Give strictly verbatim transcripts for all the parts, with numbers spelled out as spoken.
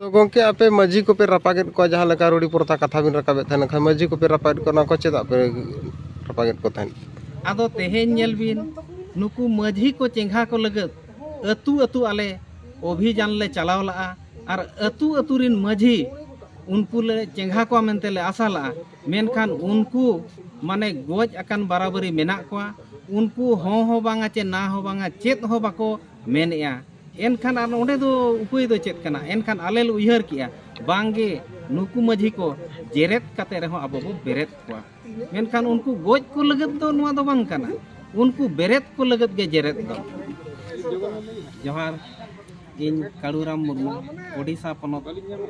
ᱛᱚ ᱜᱚᱝᱠᱮ, ᱟᱯᱮ ᱢᱟᱹᱡᱷᱤ ᱠᱚᱯᱮ ᱨᱟᱯᱟᱜᱮᱫ ᱠᱚᱣᱟ, ᱡᱟᱦᱟᱸ ᱞᱮᱠᱟ ᱨᱩᱲᱤ ᱯᱨᱚᱛᱷᱟ ᱠᱟᱛᱷᱟ ᱵᱤᱱ ᱨᱟᱠᱟᱵᱮᱫ ᱛᱟᱦᱮᱱ ᱠᱷᱟᱱ, ᱢᱟᱹᱡᱷᱤ ᱠᱚᱯᱮ ᱨᱟᱯᱟᱜᱮᱫ ᱠᱚᱣᱟ, ᱱᱚᱣᱟ ᱠᱚ ᱪᱮᱫᱟᱜ ᱯᱮ ᱨᱟᱯᱟᱜᱮᱫ ᱠᱚ ᱛᱟᱦᱮᱸᱫ? ᱟᱫᱚ ᱛᱮᱦᱮᱧ ᱧᱮᱞ ᱵᱤᱱ, ᱱᱩᱠᱩ ᱢᱟᱹᱡᱷᱤ ᱠᱚ ᱪᱮᱸᱜᱷᱟ ᱠᱚ ᱞᱟᱹᱜᱤᱫ ᱟᱹᱛᱩ ᱟᱹᱛᱩ ᱟᱞᱮ ᱚᱵᱷᱤᱡᱟᱱ ᱞᱮ ᱪᱟᱞᱟᱣ ᱞᱟᱜᱼᱟ, ᱟᱨ ᱟᱹᱛᱩ ᱟᱹᱛᱩ ᱨᱤᱱ ᱢᱟᱹᱡᱷᱤ ᱩᱱᱠᱩ ᱞᱮ ᱪᱮᱸᱜᱷᱟ ᱠᱚᱣᱟ ᱢᱮᱱᱛᱮ ᱞᱮ ᱟᱥᱟ ᱞᱟᱜᱼᱟ᱾ ᱢᱮᱱᱠᱷᱟᱱ ᱩᱱᱠᱩ ᱢᱟᱱᱮ ᱜᱚᱡ ᱟᱠᱟᱱ ᱵᱟᱨᱟᱵᱟᱹᱨᱤ ᱢᱮᱱᱟᱜ ᱠᱚᱣᱟ, ᱩᱱᱠᱩ ᱦᱚᱸ ᱦᱚᱸ ᱵᱟᱝᱟ ᱪᱮ ᱱᱟ ᱦᱚᱸ ᱵᱟᱝᱟ, ᱪᱮᱫ ᱦᱚᱸ ᱵᱟᱠᱚ ᱢᱮᱱᱮᱜᱼᱟ᱾ ᱮᱱᱠᱷᱟᱱ ᱟᱨ ᱚᱸᱰᱮ ᱫᱚ ᱩᱯᱟᱹᱭ ᱫᱚ ᱪᱮᱫ ᱠᱟᱱᱟ? ᱮᱱᱠᱷᱟᱱ ᱟᱞᱮ ᱞᱮ ᱩᱭᱦᱟᱹᱨ ᱠᱮᱜᱼᱟ, ᱵᱟᱝᱜᱮ, ᱱᱩᱠᱩ ᱢᱟᱹᱡᱷᱤ ᱠᱚ ᱡᱮᱨᱮᱫ ᱠᱟᱛᱮ ᱨᱮᱦᱚᱸ ᱟᱵᱚ ᱵᱚ ᱵᱮᱨᱮᱫ ᱠᱚᱣᱟ᱾ ᱢᱮᱱᱠᱷᱟᱱ ᱩᱱᱠᱩ ᱜᱚᱡ ᱠᱚ ᱞᱟᱹᱜᱤᱫ ᱫᱚ ᱱᱚᱣᱟ ᱫᱚ ᱵᱟᱝ ᱠᱟᱱᱟ, ᱩᱱᱠᱩ ᱵᱮᱨᱮᱫ ᱠᱚ ᱞᱟᱹᱜᱤᱫ ᱜᱮ ᱡᱮᱨᱮᱫ ᱫᱚ᱾ ᱡᱚᱦᱟᱨ, ᱤᱧ ᱠᱟᱲᱩᱨᱟᱢ ᱢᱩᱨᱢᱩ, ᱳᱰᱤᱥᱟ ᱯᱚᱱᱚᱛ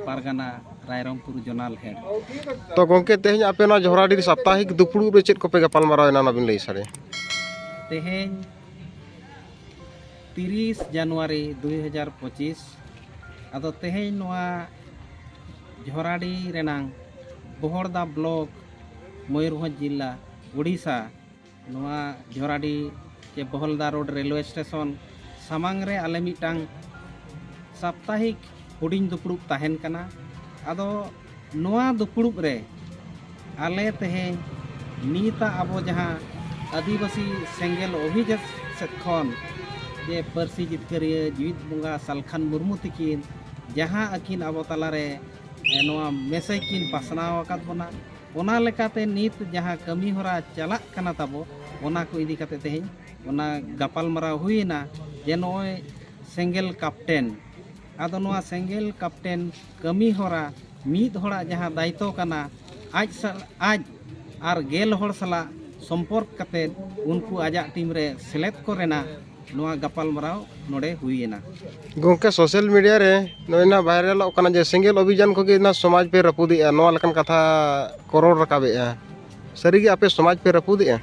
ᱯᱟᱨᱜᱟᱱᱟ, ᱨᱟᱭᱨᱚᱝᱯᱩᱨ ᱡᱳᱱᱟᱞ ᱦᱮᱰ᱾ ᱛᱚ ᱜᱚᱝᱠᱮ, ᱛᱮᱦᱮᱧ ᱟᱯᱮ ᱱᱚᱣᱟ ᱡᱷᱚᱨᱟᱰᱤ ᱥᱟᱯᱛᱟᱦᱤᱠ ᱫᱩᱯᱲᱩᱵ ᱨᱮ ᱪᱮᱫ ᱠᱚᱯᱮ ᱜᱟᱯᱟᱞᱢᱟᱨᱟᱣ ᱮᱱᱟ, ᱚᱱᱟ ᱵᱤᱱ ᱞᱟᱹᱭ ᱥᱟᱰᱮ? ᱛᱮᱦᱮᱧ ᱛᱤᱨᱤᱥ ᱡᱟᱱᱩᱣᱟᱨᱤ ᱫᱩᱭ ᱦᱟᱡᱟᱨ ᱯᱚᱸᱪᱤᱥ᱾ ᱟᱫᱚ ᱛᱮᱦᱮᱧ ᱱᱚᱣᱟ ᱡᱷᱚᱨᱟᱰᱤ ᱨᱮᱱᱟᱝ ᱵᱚᱦᱚᱲᱫᱟ ᱵᱞᱚᱠ, ᱢᱚᱭᱩᱨᱵᱷᱚᱸᱡᱽ ᱡᱤᱞᱟ, ᱳᱰᱤᱥᱟ, ᱱᱚᱣᱟ ᱡᱷᱚᱨᱟᱰᱤ ᱪᱮ ᱵᱚᱦᱚᱞᱫᱟ ᱨᱳᱰ ᱨᱮᱞᱣᱮ ᱥᱴᱮᱥᱚᱱ ᱥᱟᱢᱟᱝ ᱨᱮ ᱟᱞᱮ ᱢᱤᱫᱴᱟᱝ ᱥᱟᱯᱛᱟᱦᱤᱠ ᱦᱩᱰᱤᱧ ᱫᱩᱯᱲᱩᱵ ᱛᱟᱦᱮᱱ ᱠᱟᱱᱟ᱾ ᱟᱫᱚ ᱱᱚᱣᱟ ᱫᱩᱯᱲᱩᱵ ᱨᱮ ᱟᱞᱮ ᱛᱮᱦᱮᱧ ᱱᱤᱛᱟᱜ ᱟᱵᱚ ᱡᱟᱦᱟᱸ ᱟᱹᱫᱤᱵᱟᱹᱥᱤ ᱥᱮᱸᱜᱮᱞ ᱚᱵᱷᱤᱡᱟᱱ ᱥᱮᱫ ᱠᱷᱚᱱ ᱡᱮ ᱯᱟᱹᱨᱥᱤ ᱡᱤᱛᱠᱟᱹᱨᱤᱭᱟᱹ ᱡᱤᱣᱤᱫ ᱵᱚᱸᱜᱟ ᱥᱟᱞᱠᱷᱟᱱ ᱢᱩᱨᱢᱩ ᱛᱤᱠᱤᱱ ᱡᱟᱦᱟᱸ ᱟᱹᱠᱤᱱ ᱟᱵᱚ ᱛᱟᱞᱟᱨᱮ, ᱮ, ᱱᱚᱣᱟ ᱢᱮᱥᱮᱡᱽ ᱠᱤᱱ ᱯᱟᱥᱱᱟᱣ ᱟᱠᱟᱫ ᱵᱚᱱᱟ, ᱚᱱᱟ ᱞᱮᱠᱟᱛᱮ ᱱᱤᱛ ᱡᱟᱦᱟᱸ ᱠᱟᱹᱢᱤ ᱦᱚᱨᱟ ᱪᱟᱞᱟᱜ ᱠᱟᱱᱟ ᱛᱟᱵᱚ, ᱚᱱᱟ ᱠᱚ ᱤᱫᱤ ᱠᱟᱛᱮ ᱛᱮᱦᱮᱧ ᱚᱱᱟ ᱜᱟᱯᱟᱞᱢᱟᱨᱟᱣ ᱦᱩᱭᱮᱱᱟ ᱡᱮ ᱱᱚᱜᱼᱚᱭ ᱥᱮᱸᱜᱮᱞ ᱠᱟᱯᱴᱮᱱ, ᱟᱫᱚ ᱱᱚᱣᱟ ᱥᱮᱸᱜᱮᱞ ᱠᱟᱯᱴᱮᱱ ᱠᱟᱹᱢᱤ ᱦᱚᱨᱟ ᱢᱤᱫ ᱦᱚᱲᱟᱜ ᱡᱟᱦᱟᱸ ᱫᱟᱭᱤᱛᱛᱚ ᱠᱟᱱᱟ, ᱟᱡ ᱥᱟ-, ᱟᱡ ᱟᱨ ᱜᱮᱞ ᱦᱚᱲ ᱥᱟᱞᱟᱜ ᱥᱚᱢᱯᱚᱨᱠ ᱠᱟᱛᱮ ᱩᱱᱠᱩ ᱟᱡᱟᱜ ᱴᱤᱢ ᱨᱮ ᱥᱮᱞᱮᱫ ᱠᱚ ᱨᱮᱱᱟᱜ ᱱᱚᱣᱟ ᱜᱟᱯᱟᱞᱢᱟᱨᱟᱣ ᱱᱚᱰᱮ ᱦᱩᱭᱮᱱᱟ᱾ ᱜᱚᱝᱠᱮ, ᱥᱳᱥᱟᱞ ᱢᱤᱰᱤᱭᱟ ᱨᱮ ᱱᱚᱜᱼᱚᱭ ᱱᱟ ᱵᱷᱟᱭᱨᱟᱞᱚᱜ ᱠᱟᱱᱟ ᱡᱮ ᱥᱮᱸᱜᱮᱞ ᱚᱵᱷᱤᱡᱟᱱ ᱠᱚᱜᱮ ᱱᱟ ᱥᱚᱢᱟᱡᱽ ᱯᱮ ᱨᱟᱹᱯᱩᱫᱮᱜᱼᱟ, ᱱᱚᱣᱟ ᱞᱮᱠᱟᱱ ᱠᱟᱛᱷᱟ ᱠᱚ ᱨᱚᱲ ᱨᱟᱠᱟᱵᱮᱜᱼᱟ᱾ ᱥᱟᱹᱨᱤᱜᱮ ᱟᱯᱮ ᱥᱚᱢᱟᱡᱽ ᱯᱮ ᱨᱟᱹᱯᱩᱫᱮᱜᱼᱟ?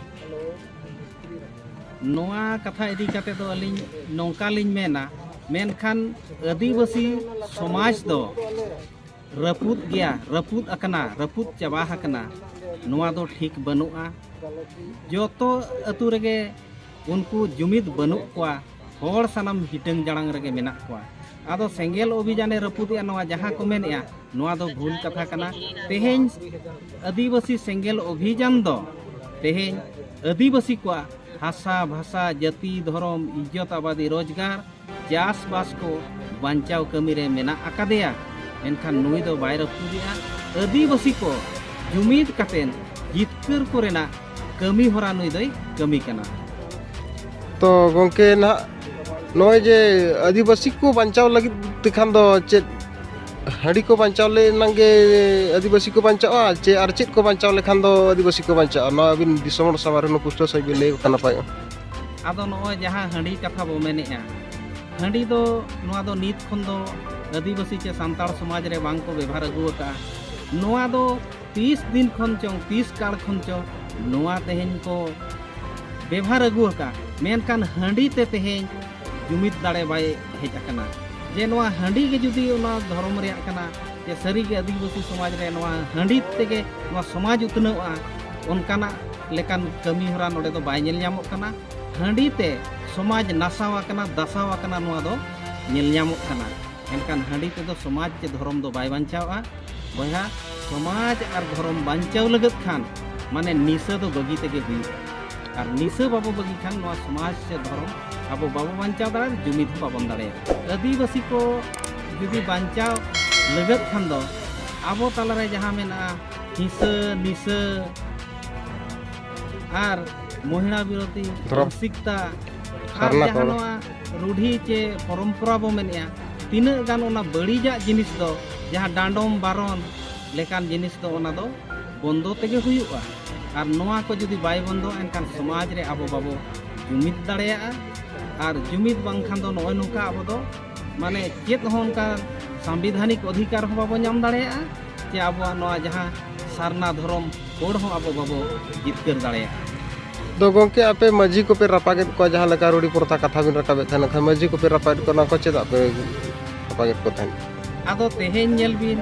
ᱱᱚᱣᱟ ᱠᱟᱛᱷᱟ ᱤᱫᱤ ᱠᱟᱛᱮ ᱫᱚ ᱟᱹᱞᱤᱧ ᱱᱚᱝᱠᱟ ᱞᱤᱧ ᱢᱮᱱᱟ, ᱢᱮᱱᱠᱷᱟᱱ ᱟᱹᱫᱤᱵᱟᱹᱥᱤ ᱥᱚᱢᱟᱡᱽ ᱫᱚ ᱨᱟᱹᱯᱩᱫ ᱜᱮᱭᱟ, ᱨᱟᱹᱯᱩᱫ ᱟᱠᱟᱱᱟ, ᱨᱟᱹᱯᱩᱫ ᱪᱟᱵᱟ ᱟᱠᱟᱱᱟ, ᱱᱚᱣᱟ ᱫᱚ ᱴᱷᱤᱠ ᱵᱟᱹᱱᱩᱜᱼᱟ᱾ ᱡᱚᱛᱚ ᱟᱹᱛᱩ ᱨᱮᱜᱮ ᱩᱱᱠᱩ ᱡᱩᱢᱤᱫ ᱵᱟᱹᱱᱩᱜ ᱠᱚᱣᱟ᱾ ᱦᱚᱲ ᱥᱟᱱᱟᱢ ᱦᱤᱴᱟᱹᱝ ᱡᱟᱲᱟᱝ ᱨᱮᱜᱮ ᱢᱮᱱᱟᱜ ᱠᱚᱣᱟ᱾ ᱟᱫᱚ ᱥᱮᱸᱜᱮᱞ ᱚᱵᱷᱤᱡᱟᱱᱮ ᱨᱟᱹᱯᱩᱫᱮᱜᱼᱟ, ᱱᱚᱣᱟ ᱡᱟᱦᱟᱸ ᱠᱚ ᱢᱮᱱᱮᱜᱼᱟ, ᱱᱚᱣᱟ ᱫᱚ ᱵᱷᱩᱞ ᱠᱟᱛᱷᱟ ᱠᱟᱱᱟ᱾ ᱛᱮᱦᱮᱧ ᱟᱹᱫᱤᱵᱟᱹᱥᱤ ᱥᱮᱸᱜᱮᱞ ᱚᱵᱷᱤᱡᱟᱱ ᱫᱚ ᱛᱮᱦᱮᱧ ᱟᱹᱫᱤᱵᱟᱹᱥᱤ ᱠᱚᱣᱟᱜ ᱦᱟᱥᱟ, ᱵᱷᱟᱥᱟ, ᱡᱟᱹᱛᱤ, ᱫᱷᱚᱨᱚᱢ, ᱤᱡᱽᱡᱚᱛ, ᱟᱵᱟᱫᱤ, ᱨᱳᱡᱽᱜᱟᱨ, ᱪᱟᱥᱵᱟᱥ ᱠᱚ ᱵᱟᱧᱪᱟᱣ ᱠᱟᱹᱢᱤ ᱨᱮ ᱢᱮᱱᱟᱜ ᱟᱠᱟᱫᱮᱭᱟ᱾ ᱢᱮᱱᱠᱷᱟᱱ ᱱᱩᱭ ᱫᱚ ᱵᱟᱭ ᱨᱟᱹᱯᱩᱫᱮᱜᱼᱟ᱾ ᱟᱹᱫᱤᱵᱟᱹᱥᱤ ᱠᱚ ᱡᱩᱢᱤᱫ ᱠᱟᱛᱮᱱ ᱡᱤᱛᱠᱟᱹᱨ ᱠᱚᱨᱮᱱᱟᱜ ᱠᱟᱹᱢᱤ ᱦᱚᱨᱟ ᱱᱩᱭ ᱫᱚᱭ ᱠᱟᱹᱢᱤ ᱠᱟᱱᱟ᱾ ᱛᱚ ᱜᱚᱢᱠᱮ, ᱱᱟᱦᱟᱜ ᱱᱚᱜᱼᱚᱭ ᱡᱮ ᱟᱹᱫᱤᱵᱟᱹᱥᱤ ᱠᱚ ᱵᱟᱧᱪᱟᱣ ᱞᱟᱹᱜᱤᱫ ᱛᱮᱠᱷᱟᱱ ᱫᱚ ᱪᱮᱫ ᱦᱟᱺᱰᱤ ᱠᱚ ᱵᱟᱧᱪᱟᱣ ᱞᱮᱱᱟᱝ ᱜᱮ ᱟᱹᱫᱤᱵᱟᱹᱥᱤ ᱠᱚ ᱵᱟᱧᱪᱟᱜᱼᱟ, ᱪᱮ ᱟᱨ ᱪᱮᱫ ᱠᱚ ᱵᱟᱧᱪᱟᱣ ᱞᱮᱠᱷᱟᱱ ᱫᱚ ᱟᱹᱫᱤᱵᱟᱹᱥᱤ ᱠᱚ ᱵᱟᱧᱪᱟᱜᱼᱟ? ᱱᱚᱣᱟ ᱟᱹᱵᱤᱱ ᱫᱤᱥᱚᱢ ᱦᱚᱲ ᱥᱟᱢᱟᱝ ᱨᱮ ᱯᱩᱥᱴᱟᱹᱣ ᱥᱟᱺᱦᱤᱡ ᱵᱤᱱ ᱞᱟᱹᱭ ᱠᱷᱟᱱ ᱱᱟᱯᱟᱭᱚᱜᱼᱟ᱾ ᱟᱫᱚ ᱱᱚᱜᱼᱚᱭ ᱡᱟᱦᱟᱸ ᱦᱟᱺᱰᱤ ᱠᱟᱛᱷᱟ ᱵᱚ ᱢᱮᱱᱮᱜᱼᱟ, ᱦᱟᱺᱰᱤ ᱫᱚ, ᱱᱚᱣᱟ ᱫᱚ ᱱᱤᱛ ᱠᱷᱚᱱ ᱫᱚ ᱟᱹᱫᱤᱵᱟᱹᱥᱤ ᱪᱮ ᱥᱟᱱᱛᱟᱲ ᱥᱚᱢᱟᱡᱽ ᱨᱮ ᱵᱟᱝ ᱠᱚ ᱵᱮᱵᱷᱟᱨ ᱟᱹᱜᱩ ᱟᱠᱟᱫᱼᱟ᱾ ᱱᱚᱣᱟ ᱫᱚ ᱛᱤᱥ ᱫᱤᱱ ᱠᱷᱚᱱ ᱪᱚᱝ, ᱛᱤᱥ ᱠᱟᱞ ᱠᱷᱚᱱ ᱪᱚᱝ ᱱᱚᱣᱟ ᱛᱮᱦᱮᱧ ᱠᱚ ᱵᱮᱵᱷᱟᱨ ᱟᱹᱜᱩ ᱟᱠᱟᱫᱼᱟ᱾ ᱢᱮᱱᱠᱷᱟᱱ ᱦᱟᱺᱰᱤ ᱛᱮ ᱛᱮᱦᱮᱧ ᱡᱩᱢᱤᱫ ᱫᱟᱲᱮ ᱵᱟᱭ ᱦᱮᱡ ᱟᱠᱟᱱᱟ᱾ ᱡᱮ ᱱᱚᱣᱟ ᱦᱟᱺᱰᱤ ᱜᱮ ᱡᱩᱫᱤ ᱚᱱᱟ ᱫᱷᱚᱨᱚᱢ ᱨᱮᱭᱟᱜ ᱠᱟᱱᱟ, ᱡᱮ ᱥᱟᱹᱨᱤᱜᱮ ᱟᱹᱫᱤᱵᱟᱹᱥᱤ ᱥᱚᱢᱟᱡᱽ ᱨᱮ ᱱᱚᱣᱟ ᱦᱟᱺᱰᱤ ᱛᱮᱜᱮ ᱱᱚᱣᱟ ᱥᱚᱢᱟᱡᱽ ᱩᱛᱱᱟᱹᱣᱚᱜᱼᱟ, ᱚᱱᱠᱟᱱᱟᱜ ᱞᱮᱠᱟᱱ ᱠᱟᱹᱢᱤ ᱦᱚᱨᱟ ᱱᱚᱰᱮ ᱫᱚ ᱵᱟᱭ ᱧᱮᱞ ᱧᱟᱢᱚᱜ ᱠᱟᱱᱟ᱾ ᱦᱟᱺᱰᱤ ᱛᱮ ᱥᱚᱢᱟᱡᱽ ᱱᱟᱥᱟᱣ ᱟᱠᱟᱱᱟ, ᱫᱟᱥᱟᱣ ᱟᱠᱟᱱᱟ, ᱱᱚᱣᱟ ᱫᱚ ᱧᱮᱞ ᱧᱟᱢᱚᱜ ᱠᱟᱱᱟ᱾ ᱮᱱᱠᱷᱟᱱ ᱦᱟᱺᱰᱤ ᱛᱮᱫᱚ ᱥᱚᱢᱟᱡᱽ ᱪᱮ ᱫᱷᱚᱨᱚᱢ ᱫᱚ ᱵᱟᱭ ᱵᱟᱧᱪᱟᱣᱜᱼᱟ᱾ ᱵᱚᱭᱦᱟ, ᱥᱚᱢᱟᱡᱽ ᱟᱨ ᱫᱷᱚᱨᱚᱢ ᱵᱟᱧᱪᱟᱣ ᱞᱟᱹᱜᱤᱫ ᱠᱷᱟᱱ ᱢᱟᱱᱮ ᱱᱤᱥᱟᱹ ᱫᱚ ᱵᱟᱹᱜᱤ ᱛᱮᱜᱮ ᱦᱩᱭᱩᱜᱼᱟ᱾ ᱟᱨ ᱱᱤᱥᱟᱹ ᱵᱟᱵᱚ ᱵᱟᱹᱜᱤ ᱠᱷᱟᱱ ᱱᱚᱣᱟ ᱥᱚᱢᱟᱡᱽ ᱥᱮ ᱫᱷᱚᱨᱚᱢ ᱟᱵᱚ ᱵᱟᱵᱚ ᱵᱟᱧᱪᱟᱣ ᱫᱟᱲᱮᱭᱟᱜᱼᱟ, ᱡᱩᱢᱤᱫ ᱦᱚᱸ ᱵᱟᱵᱚᱱ ᱫᱟᱲᱮᱭᱟᱜᱼᱟ᱾ ᱟᱹᱫᱤᱵᱟᱹᱥᱤ ᱠᱚ ᱡᱩᱫᱤ ᱵᱟᱧᱪᱟᱣ ᱞᱟᱹᱜᱤᱫ ᱠᱷᱟᱱ ᱫᱚ ᱟᱵᱚ ᱛᱟᱞᱟᱨᱮ ᱡᱟᱦᱟᱸ ᱢᱮᱱᱟᱜᱼᱟ ᱦᱤᱸᱥᱟᱹ, ᱱᱤᱥᱟᱹ ᱟᱨ ᱢᱚᱦᱤᱲᱟ ᱵᱤᱨᱳᱫᱷᱤ ᱫᱷᱚᱨᱚᱢ᱾ ᱢᱟᱱᱥᱤᱠᱛᱟ ᱟᱨ ᱥᱟᱨᱱᱟ ᱡᱟᱦᱟᱸ ᱠᱚ᱾ ᱱᱚᱣᱟ ᱨᱩᱰᱷᱤ ᱪᱮ ᱯᱚᱨᱚᱢᱯᱚᱨᱟ ᱵᱚ ᱢᱮᱱᱮᱜᱼᱟ, ᱛᱤᱱᱟᱹᱜ ᱜᱟᱱ ᱚᱱᱟ ᱵᱟᱹᱲᱤᱡᱟᱜ ᱡᱤᱱᱤᱥ ᱫᱚ, ᱡᱟᱦᱟᱸ ᱰᱟᱸᱰᱚᱢ ᱵᱟᱨᱚᱱ ᱞᱮᱠᱟᱱ ᱡᱤᱱᱤᱥ ᱫᱚ, ᱚᱱᱟ ᱫᱚ ᱵᱚᱱᱫᱚ ᱛᱮᱜᱮ ᱦᱩᱭᱩᱜᱼᱟ᱾ ᱟᱨ ᱱᱚᱣᱟ ᱠᱚ ᱡᱩᱫᱤ ᱵᱟᱭ ᱵᱚᱱᱫᱚᱜᱼᱟ, ᱮᱱᱠᱷᱟᱱ ᱥᱚᱢᱟᱡᱽ ᱨᱮ ᱟᱵᱚ ᱵᱟᱵᱚ ᱡᱩᱢᱤᱫ ᱫᱟᱲᱮᱭᱟᱜᱼᱟ᱾ ᱟᱨ ᱡᱩᱢᱤᱫ ᱵᱟᱝᱠᱷᱟᱱ ᱫᱚ ᱱᱚᱜᱼᱚᱭ ᱱᱚᱝᱠᱟ ᱟᱵᱚ ᱫᱚ ᱢᱟᱱᱮ ᱪᱮᱫ ᱦᱚᱸ ᱚᱱᱠᱟ ᱥᱟᱝᱵᱤᱫᱷᱟᱱᱤᱠ ᱚᱫᱷᱤᱠᱟᱨ ᱦᱚᱸ ᱵᱟᱵᱚ ᱧᱟᱢ ᱫᱟᱲᱮᱭᱟᱜᱼᱟ, ᱪᱮ ᱟᱵᱚᱣᱟᱜ ᱱᱚᱣᱟ ᱡᱟᱦᱟᱸ ᱥᱟᱨᱱᱟ ᱫᱷᱚᱨᱚᱢ ᱠᱳᱰ ᱦᱚᱸ ᱟᱵᱚ ᱵᱟᱵᱚ ᱡᱤᱛᱠᱟᱹᱨ ᱫᱟᱲᱮᱭᱟᱜᱼᱟ᱾ ᱫᱚ ᱜᱚᱢᱠᱮ, ᱟᱯᱮ ᱢᱟᱹᱡᱷᱤ ᱠᱚᱯᱮ ᱨᱟᱯᱟᱜᱮᱫ ᱠᱚᱣᱟ, ᱡᱟᱦᱟᱸ ᱞᱮᱠᱟ ᱨᱩᱲᱤ ᱯᱨᱚᱛᱷᱟ ᱠᱟᱛᱷᱟ ᱵᱤᱱ ᱨᱟᱠᱟᱵᱮᱫ ᱛᱟᱦᱮᱱᱟ, ᱠᱷᱟᱱ ᱢᱟᱹᱡᱷᱤ ᱠᱚᱯᱮ ᱨᱟᱯᱟᱜᱮᱫ ᱠᱚᱣᱟ, ᱱᱚᱣᱟ ᱠᱚ ᱪᱮᱫᱟᱜ ᱯᱮ ᱨᱟᱯᱟᱜᱮᱫ ᱠᱚ ᱛᱟᱦᱮᱱ? ᱟᱫᱚ ᱛᱮᱦᱮᱧ ᱧᱮᱞ ᱵᱤᱱ,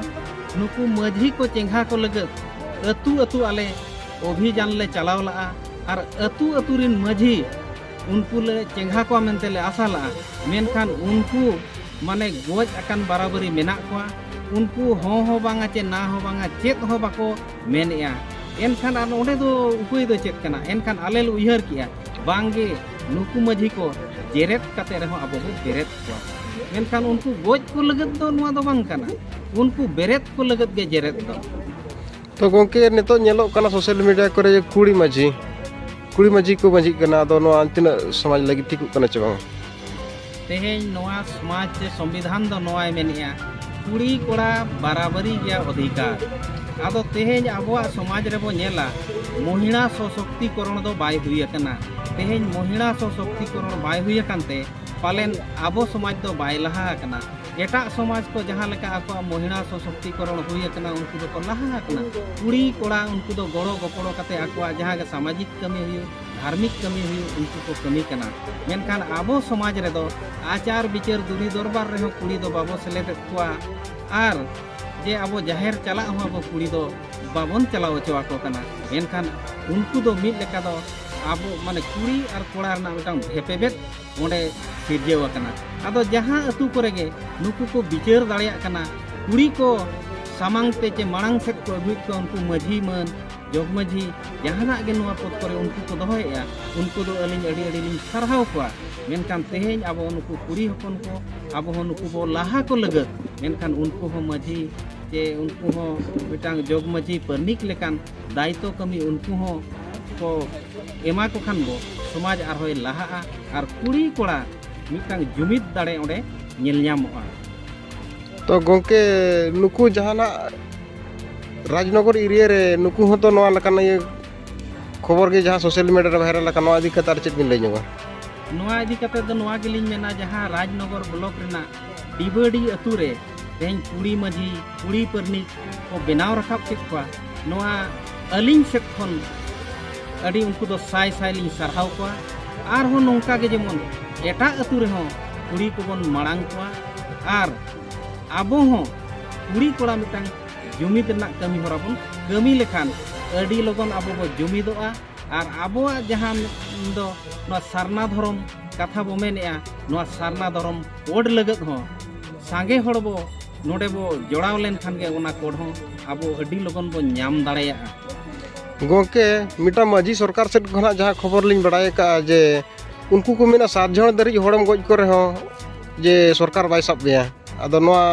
ᱱᱩᱠᱩ ᱢᱟᱹᱡᱷᱤ ᱠᱚ ᱪᱮᱸᱜᱷᱟ ᱠᱚ ᱞᱟᱹᱜᱤᱫ ᱟᱹᱛᱩ ᱟᱹᱛᱩ ᱟᱞᱮ ᱚᱵᱷᱤᱡᱟᱱ ᱞᱮ ᱪᱟᱞᱟᱣ ᱞᱟᱜᱼᱟ᱾ ᱟᱨ ᱟᱹᱛᱩ ᱟᱹᱛᱩ ᱨᱤᱱ ᱢᱟᱹᱡᱷᱤ ᱩᱱᱠᱩ ᱞᱮ ᱪᱮᱸᱜᱷᱟ ᱠᱚᱣᱟ ᱢᱮᱱᱛᱮ ᱞᱮ ᱟᱥᱟ ᱞᱟᱜᱼᱟ᱾ ᱢᱮᱱᱠᱷᱟᱱ ᱩᱱᱠᱩ ᱢᱟᱱᱮ ᱜᱚᱡ ᱟᱠᱟᱱ ᱵᱟᱨᱟᱵᱟᱹᱨᱤ ᱢᱮᱱᱟᱜ ᱠᱚᱣᱟ᱾ ᱩᱱᱠᱩ ᱦᱚᱸ ᱦᱚᱸ ᱵᱟᱝᱟ ᱪᱮ ᱱᱟ ᱦᱚᱸ ᱵᱟᱝᱟ, ᱪᱮᱫ ᱦᱚᱸ ᱵᱟᱠᱚ ᱢᱮᱱᱮᱜᱼᱟ᱾ ᱮᱱᱠᱷᱟᱱ ᱟᱨ ᱚᱸᱰᱮ ᱫᱚ ᱩᱯᱟᱹᱭ ᱫᱚ ᱪᱮᱫ ᱠᱟᱱᱟ? ᱮᱱᱠᱷᱟᱱ ᱟᱞᱮ ᱞᱮ ᱩᱭᱦᱟᱹᱨ ᱠᱮᱜᱼᱟ, ᱵᱟᱝᱜᱮ, ᱱᱩᱠᱩ ᱢᱟᱹᱡᱷᱤ ᱠᱚ ᱡᱮᱨᱮᱫ ᱠᱟᱛᱮ ᱨᱮᱦᱚᱸ ᱟᱵᱚ ᱵᱚ ᱵᱮᱨᱮᱫ ᱠᱚᱣᱟ᱾ ᱢᱮᱱᱠᱷᱟᱱ ᱩᱱᱠᱩ ᱜᱚᱡ ᱠᱚ ᱞᱟᱹᱜᱤᱫ ᱫᱚ ᱱᱚᱣᱟ ᱫᱚ ᱵᱟᱝ ᱠᱟᱱᱟ, ᱩᱱᱠᱩ ᱵᱮᱨᱮᱫ ᱠᱚ ᱞᱟᱹᱜᱤᱫ ᱜᱮ ᱡᱮᱨᱮᱫ ᱫᱚ᱾ ᱛᱚ ᱜᱚᱢᱠᱮ, ᱱᱤᱛᱚᱜ ᱧᱮᱞᱚᱜ ᱠᱟᱱᱟ ᱥᱳᱥᱟᱞ ᱢᱤᱰᱤᱭᱟ ᱠᱚᱨᱮ ᱡᱮ ᱠᱩᱲᱤ ᱢᱟᱹᱡᱷᱤ, ᱠᱩᱲᱤ ᱢᱟᱹᱡᱷᱤ ᱠᱚ ᱢᱟᱹᱡᱷᱤᱜ ᱠᱟᱱᱟ, ᱟᱫᱚ ᱱᱚᱣᱟ ᱛᱤᱱᱟᱹᱜ ᱥᱚᱢᱟᱡᱽ ᱞᱟᱹᱜᱤᱫ ᱴᱷᱤᱠᱚᱜ ᱠᱟᱱᱟ ᱪᱮ ᱵᱟᱝ? ᱛᱮᱦᱮᱧ ᱱᱚᱣᱟ ᱥᱚᱢᱟᱡᱽ ᱪᱮ ᱥᱚᱝᱵᱤᱫᱷᱟᱱ ᱫᱚ ᱱᱚᱣᱟᱭ ᱢᱮᱱᱮᱜᱼᱟ, ᱠᱩᱲᱤ ᱠᱚᱲᱟ ᱵᱟᱨᱟᱵᱟᱨᱤ ᱜᱮᱭᱟ ᱚᱫᱷᱤᱠᱟᱨ᱾ ᱟᱫᱚ ᱛᱮᱦᱮᱧ ᱟᱵᱚᱣᱟᱜ ᱥᱚᱢᱟᱡᱽ ᱨᱮᱵᱚ ᱧᱮᱞᱟ, ᱢᱚᱦᱤᱲᱟ ᱥᱚᱥᱚᱠᱛᱤᱠᱚᱨᱚᱬ ᱫᱚ ᱵᱟᱭ ᱦᱩᱭ ᱟᱠᱟᱱᱟ᱾ ᱛᱮᱦᱮᱧ ᱢᱚᱦᱤᱲᱟ ᱥᱚᱥᱚᱠᱛᱤᱠᱚᱨᱚᱬ ᱵᱟᱭ ᱦᱩᱭ ᱟᱠᱟᱱ ᱛᱮ ᱯᱟᱞᱮᱱ ᱟᱵᱚ ᱥᱚᱢᱟᱡᱽ ᱫᱚ ᱵᱟᱭ ᱞᱟᱦᱟ ᱟᱠᱟᱱᱟ᱾ ᱮᱴᱟᱜ ᱥᱚᱢᱟᱡᱽ ᱠᱚ ᱡᱟᱦᱟᱸ ᱞᱮᱠᱟ ᱟᱠᱚᱣᱟᱜ ᱢᱚᱦᱤᱲᱟ ᱥᱚᱥᱚᱠᱛᱤᱠᱚᱨᱚᱬ ᱦᱩᱭ ᱟᱠᱟᱱᱟ, ᱩᱱᱠᱩ ᱫᱚᱠᱚ ᱞᱟᱦᱟ ᱟᱠᱟᱱᱟ᱾ ᱠᱩᱲᱤ ᱠᱚᱲᱟ ᱩᱱᱠᱩ ᱫᱚ ᱜᱚᱲᱚ ᱜᱚᱯᱚᱲᱚ ᱠᱟᱛᱮ ᱟᱠᱚᱣᱟᱜ ᱡᱟᱦᱟᱸ ᱜᱮ ᱥᱟᱢᱟᱡᱤᱠ ᱠᱟᱹᱢᱤ ᱦᱩᱭᱩᱜ, ᱫᱷᱟᱨᱢᱤᱠ ᱠᱟᱹᱢᱤ ᱦᱩᱭᱩᱜ, ᱩᱱᱠᱩ ᱠᱚ ᱠᱟᱹᱢᱤ ᱠᱟᱱᱟ᱾ ᱢᱮᱱᱠᱷᱟᱱ ᱟᱵᱚ ᱥᱚᱢᱟᱡᱽ ᱨᱮᱫᱚ ᱟᱪᱟᱨ ᱵᱤᱪᱟᱹᱨ ᱫᱩᱨᱤ ᱫᱚᱨᱵᱟᱨ ᱨᱮᱦᱚᱸ ᱠᱩᱲᱤ ᱫᱚ ᱵᱟᱵᱚ ᱥᱮᱞᱮᱫᱮᱫ ᱠᱚᱣᱟ, ᱟᱨ ᱡᱮ ᱟᱵᱚ ᱡᱟᱦᱮᱨ ᱪᱟᱞᱟᱜ ᱦᱚᱸ ᱟᱵᱚ ᱠᱩᱲᱤ ᱫᱚ ᱵᱟᱵᱚᱱ ᱪᱟᱞᱟᱣ ᱦᱚᱪᱚ ᱟᱠᱚ ᱠᱟᱱᱟ᱾ ᱮᱱᱠᱷᱟᱱ ᱩᱱᱠᱩ ᱫᱚ ᱢᱤᱫ ᱞᱮᱠᱟ ᱫᱚ ᱟᱵᱚ ᱢᱟᱱᱮ ᱠᱩᱲᱤ ᱟᱨ ᱠᱚᱲᱟ ᱨᱮᱱᱟᱜ ᱢᱤᱫᱴᱟᱝ ᱵᱷᱮᱯᱮᱵᱮᱫ ᱚᱸᱰᱮ ᱥᱤᱨᱡᱟᱹᱣ ᱟᱠᱟᱱᱟ᱾ ᱟᱫᱚ ᱡᱟᱦᱟᱸ ᱟᱹᱛᱩ ᱠᱚᱨᱮ ᱜᱮ ᱱᱩᱠᱩ ᱠᱚ ᱵᱤᱪᱟᱹᱨ ᱫᱟᱲᱮᱭᱟᱜ ᱠᱟᱱᱟ, ᱠᱩᱲᱤ ᱠᱚ ᱥᱟᱢᱟᱝ ᱛᱮ ᱪᱮ ᱢᱟᱲᱟᱝ ᱥᱮᱫ ᱠᱚ ᱟᱹᱜᱩᱭᱮᱫ ᱠᱚᱣᱟ, ᱩᱱᱠᱩ ᱢᱟᱹᱡᱷᱤ ᱢᱟᱹᱱ, ᱡᱚᱜᱽ ᱢᱟᱹᱡᱷᱤ, ᱡᱟᱦᱟᱱᱟᱜ ᱜᱮ ᱱᱚᱣᱟ ᱯᱚᱫᱽ ᱠᱚᱨᱮ ᱩᱱᱠᱩ ᱠᱚ ᱫᱚᱦᱚᱭᱮᱫᱼᱟ, ᱩᱱᱠᱩ ᱫᱚ ᱟᱹᱞᱤᱧ ᱟᱹᱰᱤ ᱟᱹᱰᱤ ᱞᱤᱧ ᱥᱟᱨᱦᱟᱣ ᱠᱚᱣᱟ᱾ ᱢᱮᱱᱠᱷᱟᱱ ᱛᱮᱦᱮᱧ ᱟᱵᱚ ᱱᱩᱠᱩ ᱠᱩᱲᱤ ᱦᱚᱯᱚᱱ ᱠᱚ, ᱟᱵᱚ ᱦᱚᱸ ᱱᱩᱠᱩ ᱵᱚ ᱞᱟᱦᱟ ᱠᱚ ᱞᱟᱹᱜᱤᱫ, ᱢᱮᱱᱠᱷᱟᱱ ᱩᱱᱠᱩ ᱦᱚᱸ ᱢᱟᱹᱡᱷᱤ ᱪᱮ ᱩᱱᱠᱩ ᱦᱚᱸ ᱢᱤᱫᱴᱟᱝ ᱡᱚᱜᱽ ᱢᱟᱹᱡᱷᱤ ᱯᱟᱨᱱᱤᱠ ᱞᱮᱠᱟᱱ ᱫᱟᱭᱤᱛᱛᱚ ᱠᱟᱹᱢᱤ ᱩᱱᱠᱩ ᱦᱚᱸ ᱠᱚ ᱮᱢᱟ ᱠᱚ ᱠᱷᱟᱱ ᱵᱚ, ᱥᱚᱢᱟᱡᱽ ᱟᱨᱦᱚᱸᱭ ᱞᱟᱦᱟᱜᱼᱟ ᱟᱨ ᱠᱩᱲᱤ ᱠᱚᱲᱟ ᱢᱤᱫᱴᱟᱝ ᱡᱩᱢᱤᱫ ᱫᱟᱲᱮ ᱚᱸᱰᱮ ᱧᱮᱞ ᱧᱟᱢᱚᱜᱼᱟ᱾ ᱛᱚ ᱜᱚᱢᱠᱮ, ᱱᱩᱠᱩ ᱡᱟᱦᱟᱱᱟᱜ ᱨᱟᱡᱽᱱᱚᱜᱚᱨ ᱮᱨᱤᱭᱟ ᱨᱮ ᱱᱩᱠᱩ ᱦᱚᱸᱛᱚ ᱱᱚᱣᱟ ᱞᱮᱠᱟᱱ ᱤᱭᱟᱹ ᱠᱷᱚᱵᱚᱨ ᱜᱮ ᱡᱟᱦᱟᱸ ᱥᱳᱥᱟᱞ ᱢᱤᱰᱤᱭᱟ ᱨᱮ ᱵᱷᱟᱭᱨᱟᱞ ᱟᱠᱟᱱ, ᱱᱚᱣᱟ ᱤᱫᱤ ᱠᱟᱛᱮ ᱟᱨ ᱪᱮᱫ ᱵᱤᱱ ᱞᱟᱹᱭ ᱧᱚᱜᱟ? ᱱᱚᱣᱟ ᱤᱫᱤ ᱠᱟᱛᱮ ᱫᱚ ᱱᱚᱣᱟ ᱜᱮᱞᱤᱧ ᱢᱮᱱᱟ, ᱡᱟᱦᱟᱸ ᱨᱟᱡᱽᱱᱚᱜᱚᱨ ᱵᱞᱚᱠ ᱨᱮᱱᱟᱜ ᱰᱤᱵᱟᱹᱰᱤ ᱟᱹᱛᱩ ᱨᱮ ᱛᱮᱦᱮᱧ ᱠᱩᱲᱤ ᱢᱟᱹᱡᱷᱤ, ᱠᱩᱲᱤ ᱯᱟᱨᱱᱤᱠ ᱠᱚ ᱵᱮᱱᱟᱣ ᱨᱟᱠᱟᱵ ᱠᱮᱫ ᱠᱚᱣᱟ, ᱱᱚᱣᱟ ᱟᱹᱞᱤᱧ ᱥᱮᱫ ᱠᱷᱚᱱ ᱟᱹᱰᱤ ᱩᱱᱠᱩ ᱫᱚ ᱥᱟᱭ ᱥᱟᱭ ᱞᱤᱧ ᱥᱟᱨᱦᱟᱣ ᱠᱚᱣᱟ᱾ ᱟᱨᱦᱚᱸ ᱱᱚᱝᱠᱟ ᱜᱮ ᱡᱮᱢᱚᱱ ᱮᱴᱟᱜ ᱟᱹᱛᱩ ᱨᱮᱦᱚᱸ ᱠᱩᱲᱤ ᱠᱚᱵᱚᱱ ᱢᱟᱲᱟᱝ ᱠᱚᱣᱟ ᱟᱨ ᱟᱵᱚ ᱦᱚᱸ ᱠᱩᱲᱤ ᱠᱚᱲᱟ ᱢᱤᱫᱴᱟᱝ ᱡᱩᱢᱤᱫ ᱨᱮᱱᱟᱜ ᱠᱟᱹᱢᱤ ᱦᱚᱨᱟ ᱵᱚᱱ ᱠᱟᱹᱢᱤ ᱞᱮᱠᱷᱟᱱ ᱟᱹᱰᱤ ᱞᱚᱜᱚᱱ ᱟᱵᱚ ᱵᱚ ᱡᱩᱢᱤᱫᱚᱜᱼᱟ᱾ ᱟᱨ ᱟᱵᱚᱣᱟᱜ ᱡᱟᱦᱟᱸ ᱫᱚ ᱱᱚᱣᱟ ᱥᱟᱨᱱᱟ ᱫᱷᱚᱨᱚᱢ ᱠᱟᱛᱷᱟ ᱵᱚ ᱢᱮᱱᱮᱜᱼᱟ, ᱱᱚᱣᱟ ᱥᱟᱨᱱᱟ ᱫᱷᱚᱨᱚᱢ code ᱞᱟᱹᱜᱤᱫ ᱦᱚᱸ ᱥᱟᱸᱜᱮ ᱦᱚᱲ ᱵᱚ ᱱᱚᱰᱮ ᱵᱚ ᱡᱚᱲᱟᱣ ᱞᱮᱱᱠᱷᱟᱱ ᱜᱮ ᱚᱱᱟ code ᱦᱚᱸ ᱟᱵᱚ ᱟᱹᱰᱤ ᱞᱚᱜᱚᱱ ᱵᱚ ᱧᱟᱢ ᱫᱟᱲᱮᱭᱟᱜᱼᱟ᱾ ᱜᱚᱢᱠᱮ, ᱢᱤᱫᱴᱟᱝ ᱢᱟᱹᱡᱷᱤ ᱥᱚᱨᱠᱟᱨ ᱥᱮᱫ ᱠᱷᱚᱱᱟᱜ ᱡᱟᱦᱟᱸ ᱠᱷᱚᱵᱚᱨ ᱞᱤᱧ ᱵᱟᱲᱟᱭ ᱟᱠᱟᱫᱼᱟ ᱡᱮ ᱩᱱᱠᱩ ᱠᱚ ᱢᱮᱱᱟ ᱥᱟᱛ ᱡᱚᱱ ᱫᱷᱟᱹᱨᱤᱡ ᱦᱚᱲᱮᱢ ᱜᱚᱡ ᱠᱚ ᱨᱮᱦᱚᱸ ᱡᱮ ᱥᱚᱨᱠᱟᱨ ᱵᱟᱭ ᱥᱟᱵ ᱢᱮᱭᱟ᱾ ᱟᱫᱚ ᱱᱚᱣᱟ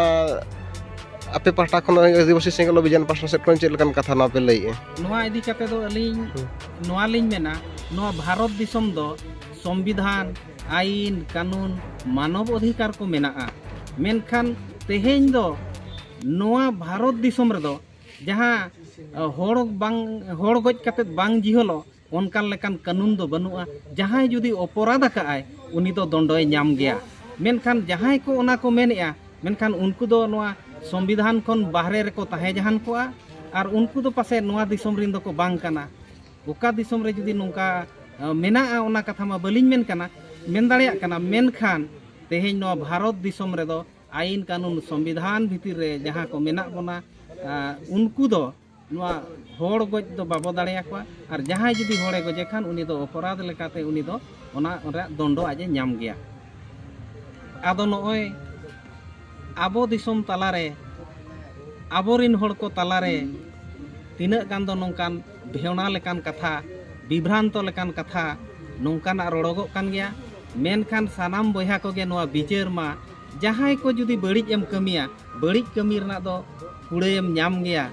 ᱟᱯᱮ ᱯᱟᱦᱴᱟ ᱠᱷᱚᱱ, ᱟᱹᱫᱤᱵᱟᱹᱥᱤ ᱥᱮᱸᱜᱮᱞ ᱚᱵᱷᱤᱡᱟᱱ ᱯᱟᱦᱴᱟ ᱥᱮᱫ ᱠᱷᱚᱱ ᱪᱮᱫ ᱞᱮᱠᱟᱱ ᱠᱟᱛᱷᱟ ᱱᱚᱣᱟ ᱯᱮ ᱞᱟᱹᱭᱮᱜᱼᱟ? ᱱᱚᱣᱟ ᱤᱫᱤ ᱠᱟᱛᱮ ᱫᱚ ᱟᱹᱞᱤᱧ ᱦᱩᱸ᱾ ᱱᱚᱣᱟ ᱞᱤᱧ ᱢᱮᱱᱟ, ᱱᱚᱣᱟ ᱵᱷᱟᱨᱚᱛ ᱫᱤᱥᱚᱢ ᱫᱚ ᱥᱚᱝᱵᱤᱫᱷᱟᱱ, ᱟᱹᱭᱤᱱ, ᱠᱟᱹᱱᱩᱱ, ᱢᱟᱱᱚᱵ ᱚᱫᱷᱤᱠᱟᱨ ᱠᱚ ᱢᱮᱱᱟᱜᱼᱟ᱾ ᱢᱮᱱᱠᱷᱟᱱ ᱛᱮᱦᱮᱧ ᱫᱚ ᱱᱚᱣᱟ ᱵᱷᱟᱨᱚᱛ ᱫᱤᱥᱚᱢ ᱨᱮᱫᱚ ᱡᱟᱦᱟᱸ, ᱦᱚᱲ ᱵᱟᱝ, ᱦᱚᱲ ᱜᱚᱡ ᱠᱟᱛᱮ ᱵᱟᱝ ᱡᱤᱦᱚᱞᱚᱜ, ᱚᱱᱠᱟᱱ ᱞᱮᱠᱟᱱ ᱠᱟᱹᱱᱩᱱ ᱫᱚ ᱵᱟᱹᱱᱩᱜᱼᱟ᱾ ᱡᱟᱦᱟᱸᱭ ᱡᱩᱫᱤ ᱚᱯᱚᱨᱟᱫᱷ ᱟᱠᱟᱫᱼᱟᱭ, ᱩᱱᱤ ᱫᱚ ᱫᱚᱱᱰᱚᱭ ᱧᱟᱢ ᱜᱮᱭᱟ᱾ ᱢᱮᱱᱠᱷᱟᱱ ᱡᱟᱦᱟᱸᱭ ᱠᱚ ᱚᱱᱟ ᱠᱚ ᱢᱮᱱᱮᱜᱼᱟ, ᱢᱮᱱᱠᱷᱟᱱ ᱩᱱᱠᱩ ᱫᱚ ᱱᱚᱣᱟ ᱥᱚᱝᱵᱤᱫᱷᱟᱱ ᱠᱷᱚᱱ ᱵᱟᱦᱨᱮ ᱨᱮᱠᱚ ᱛᱟᱦᱮᱸ ᱡᱟᱦᱟᱱ ᱠᱚᱜᱼᱟ᱾ ᱟᱨ ᱩᱱᱠᱩ ᱫᱚ ᱯᱟᱥᱮᱡ ᱱᱚᱣᱟ ᱫᱤᱥᱚᱢ ᱨᱤᱱ ᱫᱚᱠᱚ ᱵᱟᱝ ᱠᱟᱱᱟ᱾ ᱚᱠᱟ ᱫᱤᱥᱚᱢ ᱨᱮ ᱡᱩᱫᱤ ᱱᱚᱝᱠᱟ, ᱮ, ᱢᱮᱱᱟᱜᱼᱟ, ᱚᱱᱟ ᱠᱟᱛᱷᱟ ᱢᱟ ᱵᱟᱹᱞᱤᱧ ᱢᱮᱱ ᱠᱟᱱᱟ, ᱢᱮᱱ ᱫᱟᱲᱮᱭᱟᱜ ᱠᱟᱱᱟ᱾ ᱢᱮᱱᱠᱷᱟᱱ ᱛᱮᱦᱮᱧ ᱱᱚᱣᱟ ᱵᱷᱟᱨᱚᱛ ᱫᱤᱥᱚᱢ ᱨᱮᱫᱚ ᱟᱹᱭᱤᱱ ᱠᱟᱹᱱᱩᱱ ᱥᱚᱝᱵᱤᱫᱷᱟᱱ ᱵᱷᱤᱛᱤᱨ ᱨᱮ ᱡᱟᱦᱟᱸ ᱠᱚ ᱢᱮᱱᱟᱜ ᱵᱚᱱᱟ, ᱟ, ᱩᱱᱠᱩ ᱫᱚ ᱱᱚᱣᱟ ᱦᱚᱲ ᱜᱚᱡ ᱫᱚ ᱵᱟᱵᱚ ᱫᱟᱲᱮᱭᱟᱠᱚᱣᱟ᱾ ᱟᱨ ᱡᱟᱦᱟᱸᱭ ᱡᱩᱫᱤ ᱦᱚᱲᱮ ᱜᱚᱡᱮ ᱠᱷᱟᱱ, ᱩᱱᱤ ᱫᱚ ᱚᱯᱚᱨᱟᱫᱷ ᱞᱮᱠᱟᱛᱮ ᱩᱱᱤ ᱫᱚ ᱚᱱᱟ ᱨᱮᱭᱟᱜ ᱫᱚᱱᱰᱚ ᱟᱡ ᱮ ᱧᱟᱢ ᱜᱮᱭᱟ᱾ ᱟᱫᱚ ᱱᱚᱜᱼᱚᱭ ᱟᱵᱚ ᱫᱤᱥᱚᱢ ᱛᱟᱞᱟᱨᱮ, ᱟᱵᱚᱨᱤᱱ ᱦᱚᱲ ᱠᱚ ᱛᱟᱞᱟᱨᱮ ᱛᱤᱱᱟᱹᱜ ᱜᱟᱱ ᱫᱚ ᱱᱚᱝᱠᱟᱱ ᱵᱷᱮᱣᱱᱟ ᱞᱮᱠᱟᱱ ᱠᱟᱛᱷᱟ, ᱵᱤᱵᱷᱨᱟᱱᱛᱚ ᱞᱮᱠᱟᱱ ᱠᱟᱛᱷᱟ ᱱᱚᱝᱠᱟᱱᱟᱜ ᱨᱚᱲᱚᱜᱚᱜ ᱠᱟᱱ ᱜᱮᱭᱟ᱾ ᱢᱮᱱᱠᱷᱟᱱ ᱥᱟᱱᱟᱢ ᱵᱚᱭᱦᱟ ᱠᱚᱜᱮ ᱱᱚᱣᱟ ᱵᱤᱪᱟᱹᱨ ᱢᱟ, ᱡᱟᱦᱟᱸᱭ ᱠᱚ ᱡᱩᱫᱤ ᱵᱟᱹᱲᱤᱡ ᱮᱢ ᱠᱟᱹᱢᱤᱭᱟ, ᱵᱟᱹᱲᱤᱡ ᱠᱟᱹᱢᱤ ᱨᱮᱱᱟᱜ ᱫᱚ ᱠᱩᱲᱟᱹᱭᱮᱢ ᱧᱟᱢ ᱜᱮᱭᱟ,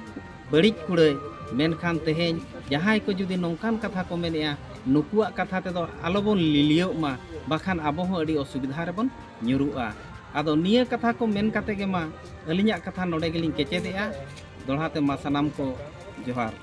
ᱵᱟᱹᱲᱤᱡ ᱠᱩᱲᱟᱹᱭ᱾ ᱢᱮᱱᱠᱷᱟᱱ ᱛᱮᱦᱮᱧ ᱡᱟᱦᱟᱸᱭ ᱠᱚ ᱡᱩᱫᱤ ᱱᱚᱝᱠᱟᱱ ᱠᱟᱛᱷᱟ ᱠᱚ ᱢᱮᱱᱮᱜᱼᱟ, ᱱᱩᱠᱩᱣᱟᱜ ᱠᱟᱛᱷᱟ ᱛᱮᱫᱚ ᱟᱞᱚᱵᱚᱱ ᱞᱤᱞᱤᱭᱚᱜ ᱢᱟ, ᱵᱟᱠᱷᱟᱱ ᱟᱵᱚ ᱦᱚᱸ ᱟᱹᱰᱤ ᱚᱥᱩᱵᱤᱫᱷᱟ ᱨᱮᱵᱚᱱ ᱧᱩᱨᱩᱜᱼᱟ᱾ ᱟᱫᱚ ᱱᱤᱭᱟᱹ ᱠᱟᱛᱷᱟ ᱠᱚ ᱢᱮᱱ ᱠᱟᱛᱮ ᱜᱮ ᱢᱟ ᱟᱹᱞᱤᱧᱟᱜ ᱠᱟᱛᱷᱟ ᱱᱚᱰᱮ ᱜᱮᱞᱤᱧ ᱠᱮᱪᱮᱫᱮᱜᱼᱟ᱾ ᱫᱚᱦᱲᱟ ᱛᱮ ᱢᱟ ᱥᱟᱱᱟᱢ ᱠᱚ ᱡᱚᱦᱟᱨ᱾